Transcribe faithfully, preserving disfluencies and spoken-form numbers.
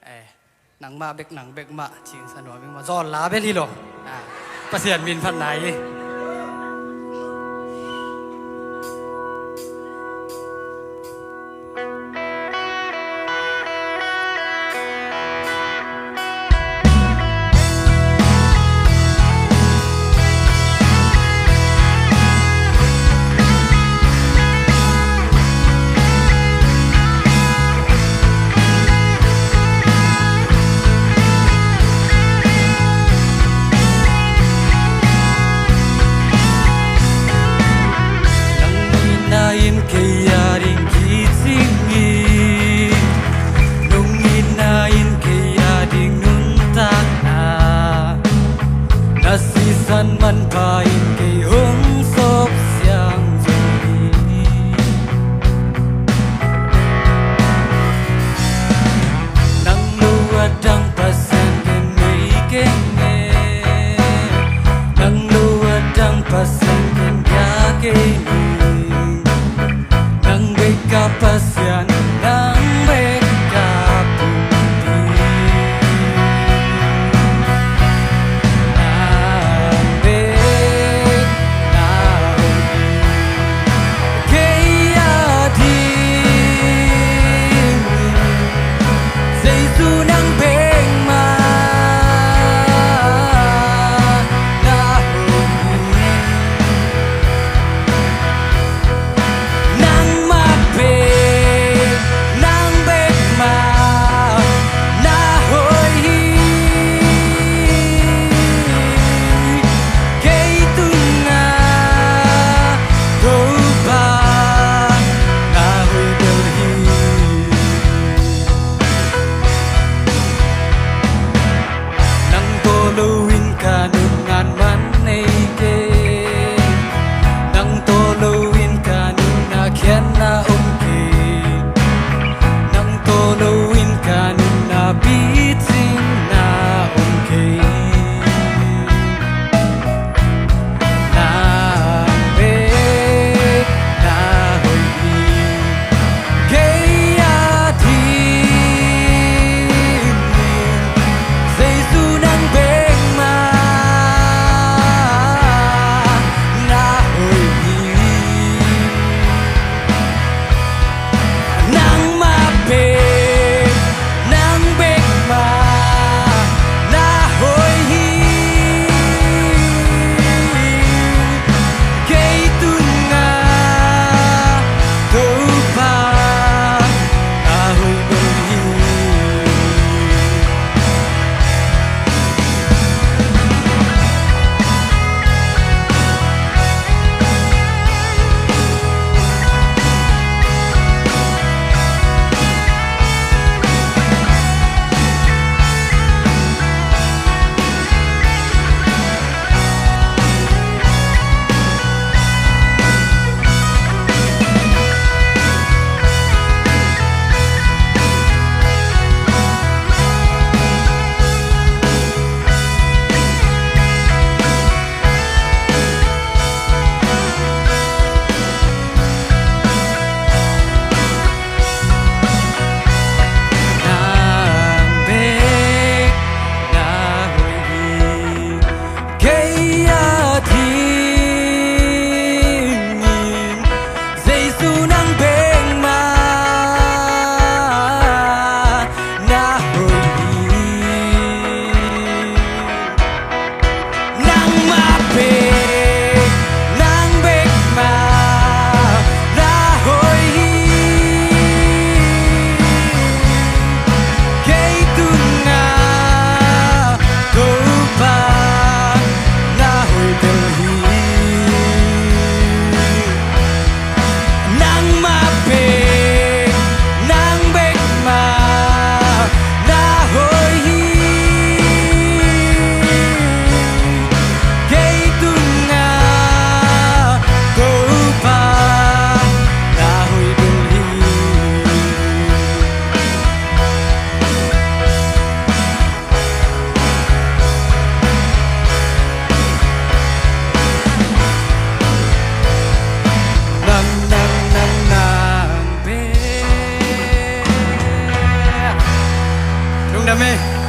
Eh, nangmah bek, nang bek mah, cingsa nuam ing maw. Zawl la bel hi lo. Ah, Pasian min phat nai hi. Nang muhna in kei a ding kicing hi, nong itna in kei a ding nuntakna, na sisan manpha in kei hong sawp siang zo hi. Nang lo a dang Pasian ken ngei keng e, nang lo a dang Pasian ken gia kei ning. Nang bek a Pasian, nang bek a pumpi. Nang bek a pumpi. Kei a ding, Jesu nang bek dam e.